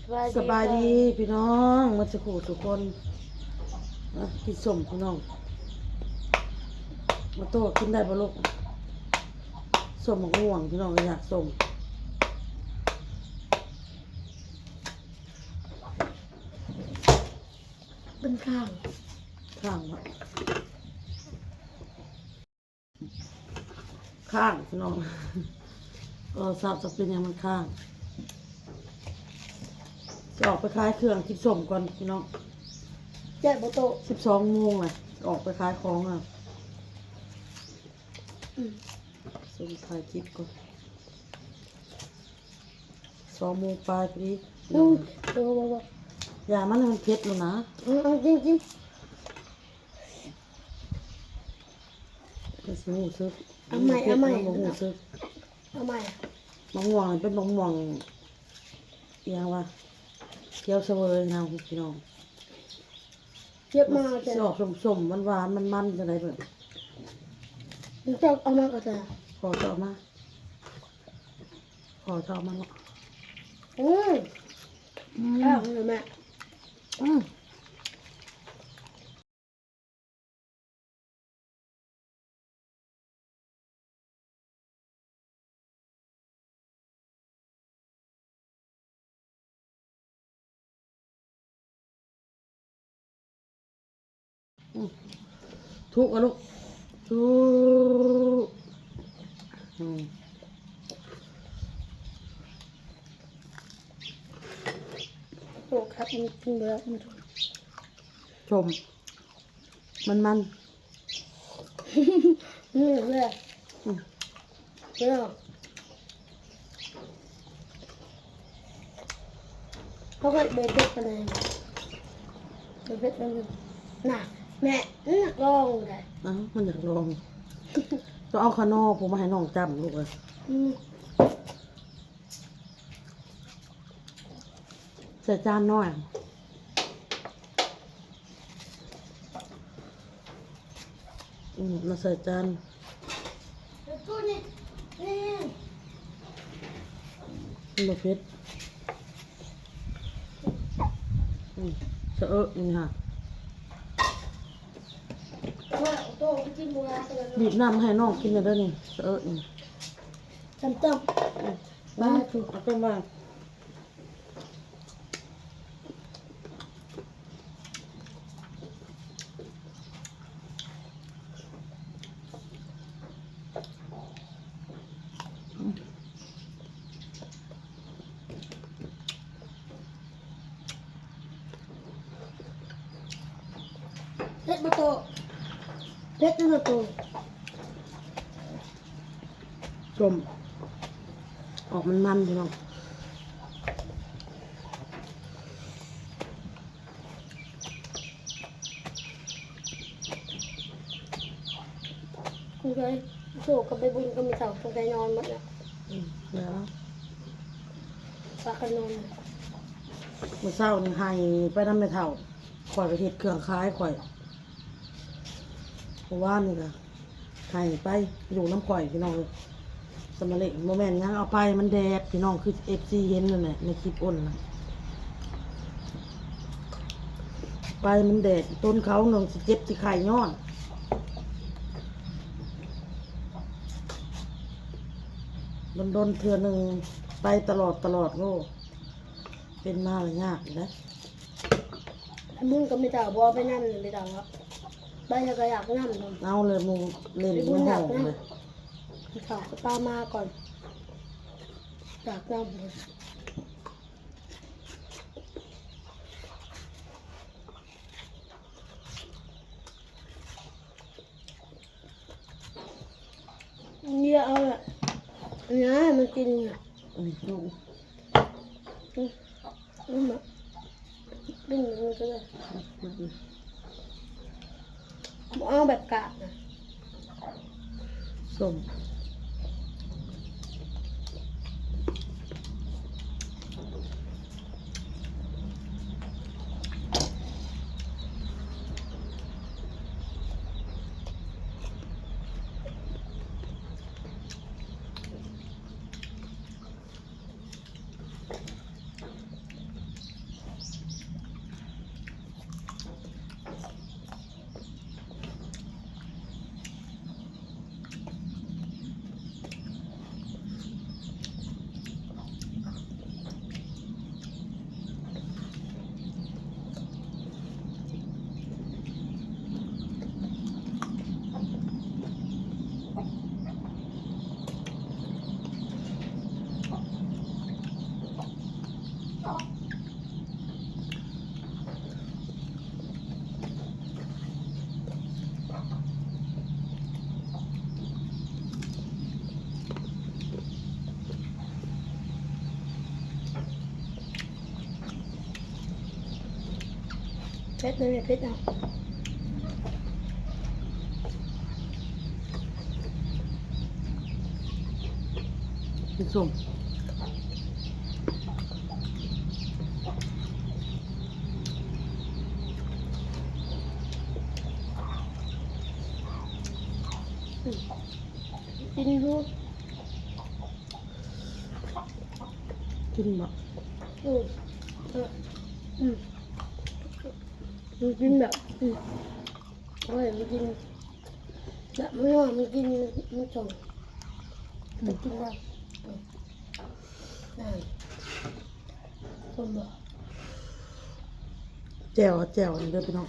ສະບາຍດີພີ່ນ້ອງ ໝົດສູ່ຜູ້ສູ່ຄົນ. ອ່ະ ກິນສົ້ມພີ່ນ້ອງ. ມາໂຕກິນໄດ້ບໍ່ລູກ? ສົ້ມໝາກມ່ວງພີ່ນ້ອງ ຢາກສົ້ມ. ເປັນຂ້າງ ຂ້າງວະ ຄ້າງພີ່ນ້ອງ. ໂທລະສັບຈະເປັນຫຍັງມັນຄ້າງ. ຊິອອກໄປຂາຍເຄື່ອງກິນສົ້ມກ່ອນພີ່ນ້ອງ. ແຈກບໍ່ໂຕ? ສິບສອງໂມງລະ ອອກໄປຂາຍຂອງລະ. ອືມ ສົ່ງຖ່າຍຄລິບກ່ອນ. ສອງໂມງປາຍພໍດີ. ອືມ ບໍ່ ບໍ່ ບໍ່ ຢ່າມັນໃຫ້ມັນເຜັດໂລດນະ. ອືມ ເອົາກິນ ກິນ. ກໍຊິຮູ້ສຶກ ເອົາໃໝ່ ເອົາໃໝ່ ມັນບໍ່ຮູ້ສຶກ ເອົາໃໝ່. ໝາກມ່ວງນີ້ເປັນໝາກມ່ວງອີ່ຫຍັງວະ ຂຽວສະເຫວີຍນະພີ່ນ້ອງ. ເກັບມາ ຊິອອກສົ້ມໆ ຫວານໆ ມັນໆ ຈັ່ງໃດເບິ່ງ. ເຈົ້າເອົາມາກໍໄດ້ ຂໍເຈົ້າເອົາມາ ຂໍເຈົ້າເອົາມາເນາະ. ອືມ ອືມ ເອົາເລີຍແມ່. ອືມ. ອືມ ທຸກເອົາລູກ ທຸກ. ອືມ ໂຕຄັກ ມັນກິນບໍ່ໄດ້ ມັນ ສົ້ມ ມັນໆ. ນີ້ແຫຼະ ອືມ ເອີ ເຂົາກໍເບັດເດັດປານໃດ ເບັດເດັດປານໃດນະ ແມ່ ມັນຢາກລອງໄດ໋. ອ້າວ ມັນຢາກລອງ ຕ້ອງເອົາຂະໜໍ່ພຸ້ນມາໃຫ້ນ້ອງຈ້ຳລູກເອີຍ. ອືມ. ໃສ່ຈານໜ້ອຍ ອືມ ມາໃສ່ຈານ ມັນບໍ່ເຜັດ ອືມ ສະເອີນີ້ຫາ ບີບນ້ຳໃຫ້ນ້ອງກິນແດ່ເດີນີ້ ສະເອີນີ້ ຈ້ຳໆ ອືມ ປາ ເອົາຕົ້ມມາ. ເຜັດບໍ່ໂຕ? ເຜັດຢູ່ບໍ່ໂຕ? ສົ້ມ ອອກມັນໆ ພີ່ນ້ອງ. ສົງໄສໂຊກກັບໃບບຸນກັບແມ່ເຖົ້າສົງໄສນອນໝົດແລ້ວ. ອືມ ແລ້ວ ພາກັນນອນ. ມື້ເຊົ້ານີ້ໄຫໄປນຳແມ່ເຖົ້າ ຂ້ອຍກໍເຮັດເຄື່ອງຂາຍຂ້ອຍ ເມື່ອວານນີ້ກໍ ໃຫ້ໄປຢູ່ນຳຂ້ອຍພີ່ນ້ອງເອີຍ. ສະມາເລກບໍ່ແມ່ນຫຍັງ ເອົາໄປມັນແດດພີ່ນ້ອງ ຄືເອັຟຊີເຫັນນັ້ນແຫຼະໃນຄລິບອົນນະ ໄປມັນແດດ ຕົ້ນເຂົາໜຶ່ງຊິເຈັບຊິໄຂ້ຍ້ອນ ດົນໆ ເທື່ອໜຶ່ງ ໄປຕະຫຼອດຕະຫຼອດ ໂອ້ ເປັນມາລະຍາກຢູ່ເດ້. ບຸນກັບແມ່ເຖົ້າບໍ່ໄປນຳແມ່ເຖົ້າ ໄປແລ້ວກໍຢາກນຳ ເອົາເລີຍໝູ່ເຫຼັ້ນໃນຫ້ອງເລີຍ ເຖົ້າກໍປາມາກ່ອນ ຢາກນຳ. ເຍາະເອົາລະ ເນຍ ມັນກິນເນຍ ອືມ ອືມ ອືມ ກິນມັນກໍໄດ້ ອືມ ບໍ່ເອົາແບບກາບນະ. ສົ້ມ. ອ ເຜັດເລີຍ ເຜັດເອົາ ກິນສົ້ມ ອືມ ກິນຢູ່ ກິນບໍ່? ອືມ ອືມ ອືມ ມັນກິນແບບ ອືມ ໂອ້ຍ ມັນກິນແບບ ມັນຮ້ອນ ມັນກິນ ມັນສົ້ມ ມັນກິນໄດ້ ອືມ ນັ້ນ ຄົນບໍ່ ແຈ່ວ ແຈ່ວນີ້ເດີພີ່ນ້ອງ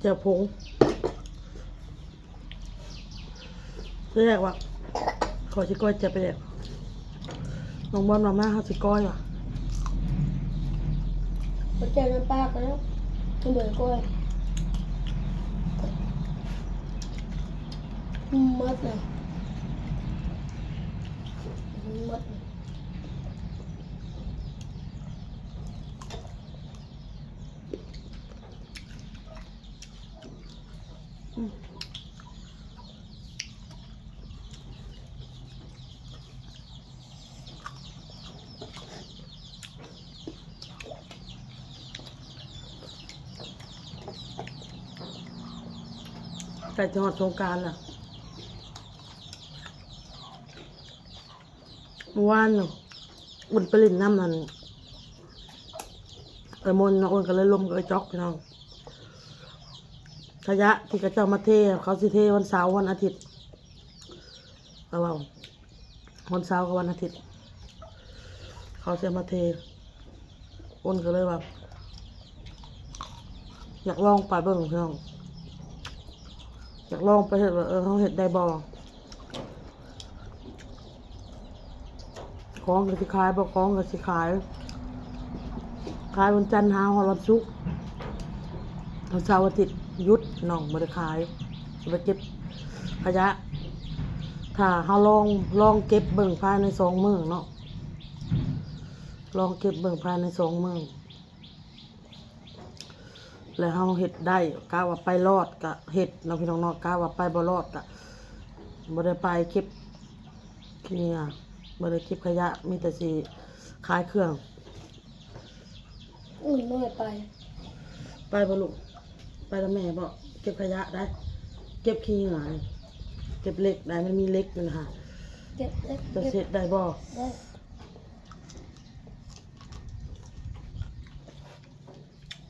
ແຈ່ວຜົງ ທີແລກວ່າ ຂ້ອຍຊິກ້ອຍແຈ່ວປາແດກ ນ້ອງບອນວ່າ ມາ ເຮົາຊິກ້ອຍວ່າ ເອົາແຈ່ວນ້ຳປາກໍໄດ້ ມັນເບີກ້ອຍ ໝົດແລ້ວ ໝົດແລ້ວ. ໃກ້ຈະຮອດສົງການແລ້ວ. ເມື່ອວານນີ້ ອຸ່ນໄປຫຼິ້ນນຳນັ້ນ ເອື້ອຍມົນເນາະ ອຸ່ນກໍເລີຍລົມກັບເອື້ອຍຈອກ ພີ່ນ້ອງ. ຂະຫຍະທີ່ເຂົາເຈົ້າມາເທ ເຂົາຊິເທວັນເສົາ ວັນອາທິດ ເຂົາເວົ້າ ວັນເສົາກັບວັນອາທິດ ເຂົາຊິເອົາມາເທ. ອຸ່ນກໍເລີຍວ່າ ຢາກລອງໄປເບິ່ງ ພີ່ນ້ອງ ຢາກລອງໄປເຮັດວ່າ ເອີ ເຮົາເຮັດໄດ້ບໍ່? ຂອງກໍຊິຂາຍ ບໍ່ຂອງກໍຊິຂາຍ ຂາຍວັນຈັນຫາຮອດວັນສຸກ ວັນເສົາອາທິດຢຸດ ພີ່ນ້ອງ ບໍ່ໄດ້ຂາຍ ຊິໄປເກັບຂະຫຍະ. ຖ້າເຮົາລອງ ລອງເກັບເບິ່ງພາຍໃນສອງມື້ເນາະ ລອງເກັບເບິ່ງພາຍໃນສອງມື້ ແລ້ວເຮົາເຮັດໄດ້ ກະວ່າໄປລອດກະເຮັດເນາະ ພີ່ນ້ອງເນາະ ກະວ່າໄປບໍ່ລອດກະບໍ່ໄດ້ໄປເກັບຂີ້ເຫຍື້ອ ບໍ່ໄດ້ເກັບຂະຫຍະ ມີແຕ່ຊິຂາຍເຄື່ອງ. ອືມ ບໍ່ໄດ້ໄປ ໄປບໍ່ລູກ? ໄປນຳແມ່ບໍ່? ເກັບຂະຫຍະໄດ໋ ເກັບຂີ້ເຫຍື້ອ ເກັບເຫຼັກໄດ໋ ມັນມີເຫຼັກຢູ່ນະຫະ ເກັບເຫຼັກ ເຈົ້າເຮັດໄດ້ບໍ່? ໄດ້.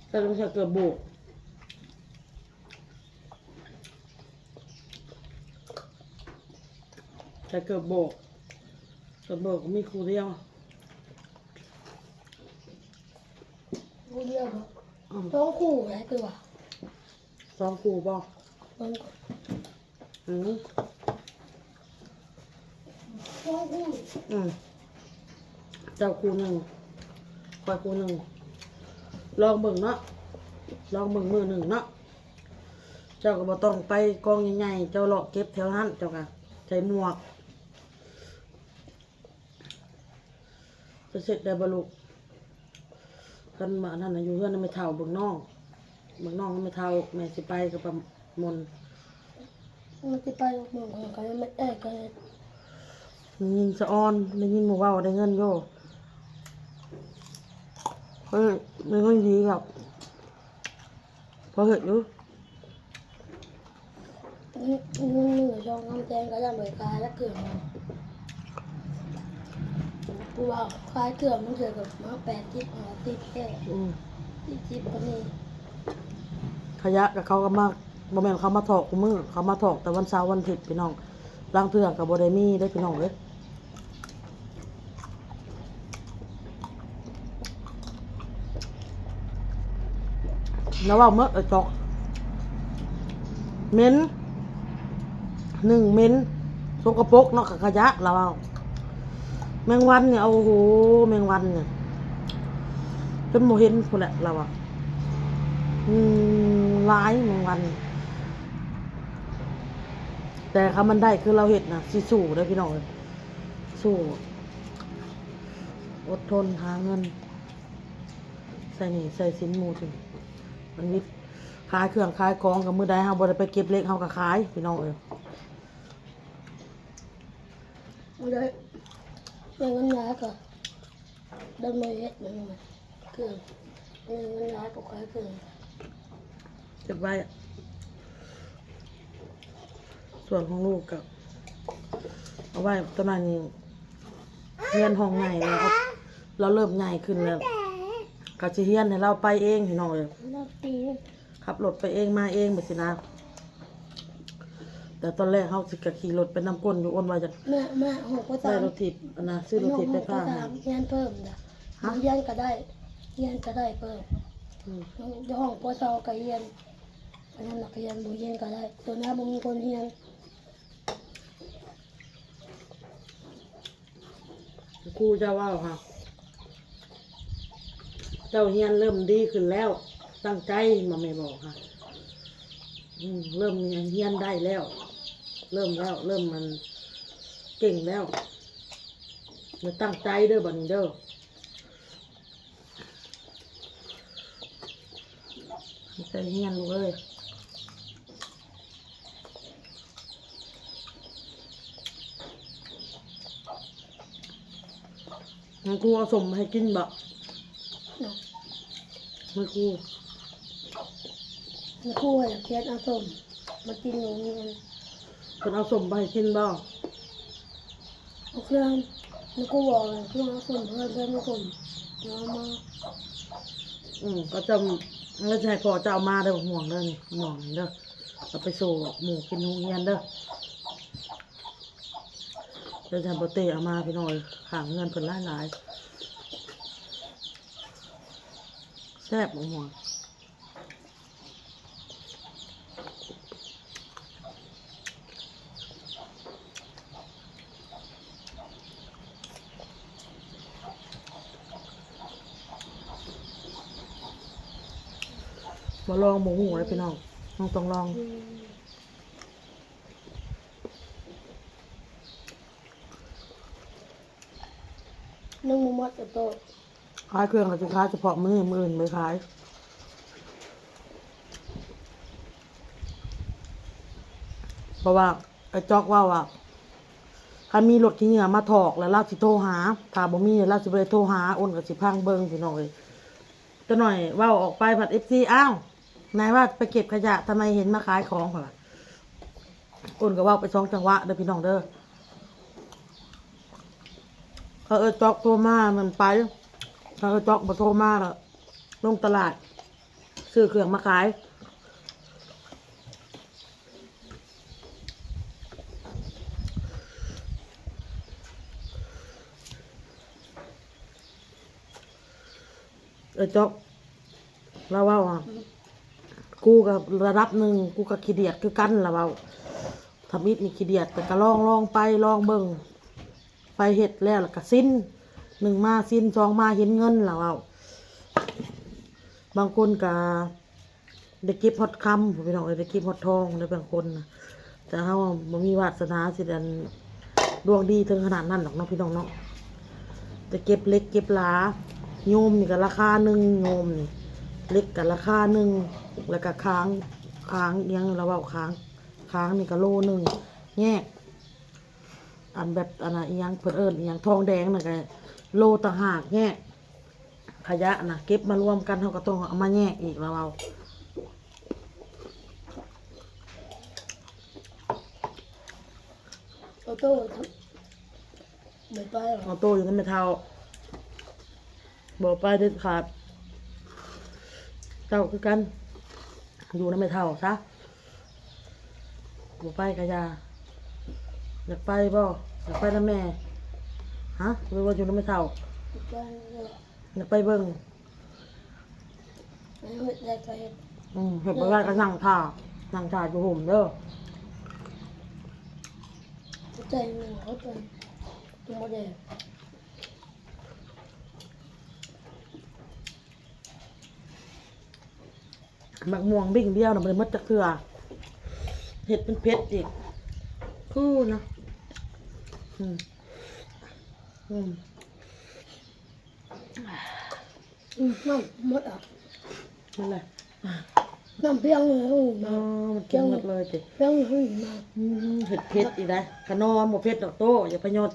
ແຕ່ຕ້ອງໃສ່ເກືອບໂບກ ໃສ່ເກີບໂບກ ເກີບໂບກມີຄູ່ດຽວ ຄູ່ດຽວບໍ່? ອືມ ສອງຄູ່ແຫຼະ ຄືວ່າ ສອງຄູ່ບໍ່? ເບິ່ງກ່ອນ ອືມ ສອງຄູ່ ອືມ ເຈົ້າຄູ່ໜຶ່ງ ຂ້ອຍຄູ່ໜຶ່ງ ລອງເບິ່ງເນາະ ລອງເບິ່ງມື້ໜຶ່ງເນາະ. ເຈົ້າກໍບໍ່ຕ້ອງໄປກອງໃຫຍ່ໆ ເຈົ້າເລາະເກັບແຖວຫັ້ນ ເຈົ້າກໍໃສ່ໝວກ. ຈະເຮັດໄດ້ບໍ່ລູກ? ຄັນວ່າອັນນັ້ນນະ ຢູ່ເຮືອນນຳແມ່ເຖົ້າເບິ່ງນ້ອງ ເບິ່ງນ້ອງນຳແມ່ເຖົ້າ ແມ່ຊິໄປກັບປ້າມົນ ມັນຊິໄປກັບໝູ່ ຂ້ອຍກໍຍັງບໍ່ໄດ້ໄປ. ໄດ້ຍິນສະອອນ ໄດ້ຍິນໝູ່ເວົ້າ ໄດ້ເງິນຢູ່ ເອີ ໄດ້ເງິນດີແລ້ວ ພໍເຮັດຢູ່. ເງິນມື້ສອງສາມແສນກໍຍັງບໍ່ໄດ້ຂາຍຈັກເທື່ອ ຜູ້ວ່າຂາຍເທື່ອ ບາງເທື່ອກໍມາແປດສິບ ຫ້າສິບແທ້ ອືມ ສີ່ສິບກໍມີ. ຂະຫຍະກໍເຂົາກໍມາ ບໍ່ແມ່ນເຂົາມາຖອກຄູ່ມື້ ເຂົາມາຖອກແຕ່ວັນເສົາວັນອາທິດ ພີ່ນ້ອງ. ລາງເທື່ອກໍບໍ່ໄດ້ມີເດ້ ພີ່ນ້ອງເອີຍ. ລາວເວົ້າໝົດ ເອີ ຈອກ ເໝັນ ໜຶ່ງ ເໝັນ ສົກກະປົກເນາະ ຂະຫຍະ ລາວເວົ້າ. ແມງວັນນີ້ ໂອ້ໂຫ ແມງວັນນີ້ ຈົນບໍ່ເຫັນພຸ້ນແຫຼະລາວວ່າ. ອືມ ຫຼາຍແມງວັນ ແຕ່ຄັນມັນໄດ້ຄືລາວເຮັດນະ ຊິສູ້ເດີພີ່ນ້ອງເອີຍ ສູ້ ອົດທົນຫາເງິນ ໃຊ້ໜີ້ໃຊ້ສິນໝູ່ ມັນວິດ ຂາຍເຄື່ອງຂາຍຂອງ ກໍມື້ໃດເຮົາບໍ່ໄດ້ໄປເກັບເຫຼັກ ເຮົາກໍຂາຍພີ່ນ້ອງເອີຍ. ບໍ່ໄດ້ ໄດ້ເງິນຫຼາຍກໍ ດຳມາເຮັດຫຍັງ ເຄື່ອງ ມີເງິນຫຼາຍກໍຂາຍເຄື່ອງ ເກັບໄວ້. ສ່ວນຂອງລູກກໍເອົາໄວ້ ຕອນນັ້ນນີ້ຮຽນຫ້ອງໃຫຍ່ແລ້ວ ລາວເລີ່ມໃຫຍ່ຂຶ້ນແລ້ວ ກໍຊິຮຽນໃຫ້ລາວໄປເອງພີ່ນ້ອງເອີຍ. ລາວຕີ ຂັບລົດໄປເອງມາເອງແບບຊີ້ນະ. ແຕ່ຕອນແລກເຮົາຊິກະຂີ່ລົດໄປນຳກົ້ນຢູ່ ອ້ນວ່າຈະ ແມ່ ແມ່ ຮອດ ປ.ສາມ ໄດ້ລົດຖີບ ອັນນະ ຊື້ລົດຖີບໄຟຟ້າໃຫ້ ຮຽນເພີ່ມນະ. ຮະ? ຮຽນກໍໄດ້ ຮຽນກໍໄດ້ເພີ່ມ. ອືມ ຢູ່ຫ້ອງ ປ.ສອງ ກໍຮຽນ ອັນນັ້ນນັກຮຽນ ບໍ່ຮຽນກໍໄດ້ ຕົວໜ້າບໍ່ມີຄົນຮຽນ. ຄູເຈົ້າເວົ້າຫະ ເຈົ້າຮຽນເລີ່ມດີຂຶ້ນແລ້ວ ຕັ້ງໃຈ ມາແມ່ບອກຫະ. ອືມ ເລີ່ມຮຽນໄດ້ແລ້ວ ເລີ່ມແລ້ວ ເລີ່ມມັນເກັ່ງແລ້ວ ແລ້ວຕັ້ງໃຈເດີ ບັດນີ້ເດີ. ໃຈຮຽນລູກເອີຍ. ແມ່ຄູເອົາສົ້ມມາໃຫ້ກິນບໍ່? ເນາະ ແມ່ຄູ ແມ່ຄູຢາກເຮັດເອົາສົ້ມມາກິນໂຮງຮຽນ. ເພິ່ນເອົາສົ້ມມາໃຫ້ກິນບໍ່? ເອົາເຄື່ອງ ແມ່ຄູບອກເພິ່ນເອົາສົ້ມ ເພິ່ນເອົາສົ້ມ ເອົາມາ. ອືມ ກໍຈຳ ແລ້ວຈະໃຫ້ພໍ່ເຈົ້າເອົາມາເດີ ໝ່ວງເດີນີ້ ໝ່ວງນີ້ເດີ ເອົາໄປສູ່ໝູ່ກິນໂຮງຮຽນເດີ. ດຽວຈະບໍ່ເຕະເອົາມາພີ່ນ້ອງເອີຍ ຂ້າງເຮືອນເພິ່ນຫຼາຍໆ ແຊບໝາກມ່ວງ. ບໍ່ລອງບໍ່ຮູ້ເດ້ພີ່ນ້ອງ ຕ້ອງລອງ. ຍັງບໍ່ໝົດ ອາໂຕ ຂາຍເຄື່ອງກໍຊິຂາຍສະເພາະມື້ນີ້ ມື້ອື່ນບໍ່ຂາຍ ເພາະວ່າໄອ້ຈອກເວົ້າວ່າ ຄັນມີລົດຂີ້ເຫຍື້ອມາຖອກແລ້ວລາວຊິໂທຫາ ຖ້າບໍ່ມີລາວຊິບໍ່ໄດ້ໂທຫາ ອ້ນກໍຊິຟັງເບິ່ງພີ່ນ້ອງເອີຍ. ຕາໜ້ອຍເວົ້າອອກໄປພັດ ເອັຟຊີ ອ້າວ ນາຍວ່າໄປເກັບຂະຫຍະ ທຳໄມເຫັນມາຂາຍຂອງ ເພິ່ນວ່າ. ອ້ນກໍເວົ້າໄປສອງຈັງຫວະເດີພີ່ນ້ອງເດີ ຖ້າເອື້ອຍຈອກໂທມາແມ່ນໄປ ຖ້າເອື້ອຍຈອກບໍ່ໂທມາລະລົງຕະຫຼາດຊື້ເຄື່ອງມາຂາຍ. ເອື້ອຍຈອກ ລາວເວົ້າວ່າ ອືມ ກູກໍລະດັບໜຶ່ງ ກູກໍຂີ້ດຽດຄືກັນ ລາວເວົ້າ. ທຳອິດນີ້ຂີ້ດຽດ ແຕ່ກໍລອງ ລອງໄປ ລອງເບິ່ງ ໄປເຮັດແລ້ວ ແລ້ວກໍຊິນ ໜຶ່ງມາຊິນ ສອງມາເຫັນເງິນ ລາວເວົ້າ. ບາງຄົນກໍໄດ້ເກັບຮອດຄຳ ພີ່ນ້ອງເອີຍ ໄດ້ເກັບຮອດທອງເດ້ ບາງຄົນນະ. ແຕ່ເຮົາບໍ່ມີວາດສະໜາຊິອັນ ດວງດີເຖິງຂະໜາດນັ້ນດອກເນາະ ພີ່ນ້ອງເນາະ. ໄດ້ເກັບເຫຼັກເກັບຫຼາ ໂຍມນີ້ກໍລາຄາໜຶ່ງ ໂຍມນີ້ ເຫຼັກກໍລາຄາໜຶ່ງ ແລ້ວກໍຄາງ ຄາງອີ່ຫຍັງລະເວົ້າ ຄາງ ຄາງນີ້ກໍໂລໜຶ່ງ ແຍກ ອັນແບບອັນນະ ອີ່ຫຍັງເພິ່ນເອີ້ນອີ່ຫຍັງ ທອງແດງນັ້ນກໍໂລຕ່າງຫາກ ແຍກ ຂະຫຍະນະ ເກັບມາລວມກັນ ເຮົາກໍຕ້ອງເອົາມາແຍກອີກ ລາວເວົ້າ. ອອໂຕ້ ບໍ່ໄປຫວາ? ອອໂຕ້ຢູ່ນຳແມ່ເຖົ້າ ບໍ່ໄປເດັດຂາດ. ເຈົ້າຄືກັນ ຢູ່ນຳແມ່ເຖົ້າຊະ ບໍ່ໄປກະຢ່າ. ຢາກໄປບໍ່? ຢາກໄປນຳແມ່? ຮະ? ຫຼືວ່າຢູ່ນຳແມ່ເຖົ້າ? ຢາກໄປເບິ່ງ ອືມ ເຮັດບໍ່ໄດ້ກໍນັ່ງຖ້າ ນັ່ງຖ້າຢູ່ຮົ່ມເດີ. ໃຈໜຶ່ງເຂົາເປັນ ບໍ່ໄດ້. ໝາກມ່ວງບິ້ງດຽວນະ ບໍ່ໄດ້ໝົດຈັກເທື່ອ ເຮັດເປັນເຜັດອີກ ຄືນະ ອືມ ອືມ ອືມ ນ້ຳໝົດອ່ະ ໝົດເລີຍ ນ້ຳພຽງເລີຍ ອໍ ມັນກິນໝົດເລີຍຕິ ພຽງເລີຍ ອືມ ເຜັດໆ ອີກໄດ໋ ຂະໜໍ່ບໍ່ເຜັດດອກໂຕ ຢ່າໄປຍົດ.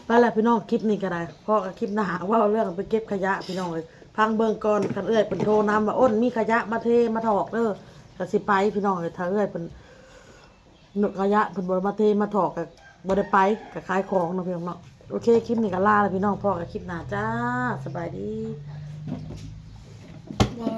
ໄປລະພີ່ນ້ອງ ຄລິບນີ້ກໍໄດ້ ພໍ້ກັນຄລິບໜ້າ ເວົ້າເລື່ອງໄປເກັບຂະຫຍະພີ່ນ້ອງເອີຍ ຟັງເບິ່ງກ່ອນ ຄັນເອື້ອຍເພິ່ນໂທນຳວ່າ ໂອ້ນ ມີຂະຫຍະມາເທມາຖອກເດີ ກໍຊິໄປພີ່ນ້ອງເອີຍ ຖ້າເອື້ອຍເພິ່ນ ຂະຫຍະເພິ່ນບໍ່ມາເທມາຖອກ ກໍບໍ່ໄດ້ໄປ ກໍຂາຍຂອງເນາະພີ່ນ້ອງເນາະ ໂອເຄ ຄລິບນີ້ກໍລາລະພີ່ນ້ອງ ພໍ້ກັນຄລິບໜ້າຈ້າ ສະບາຍດີ ບໍ່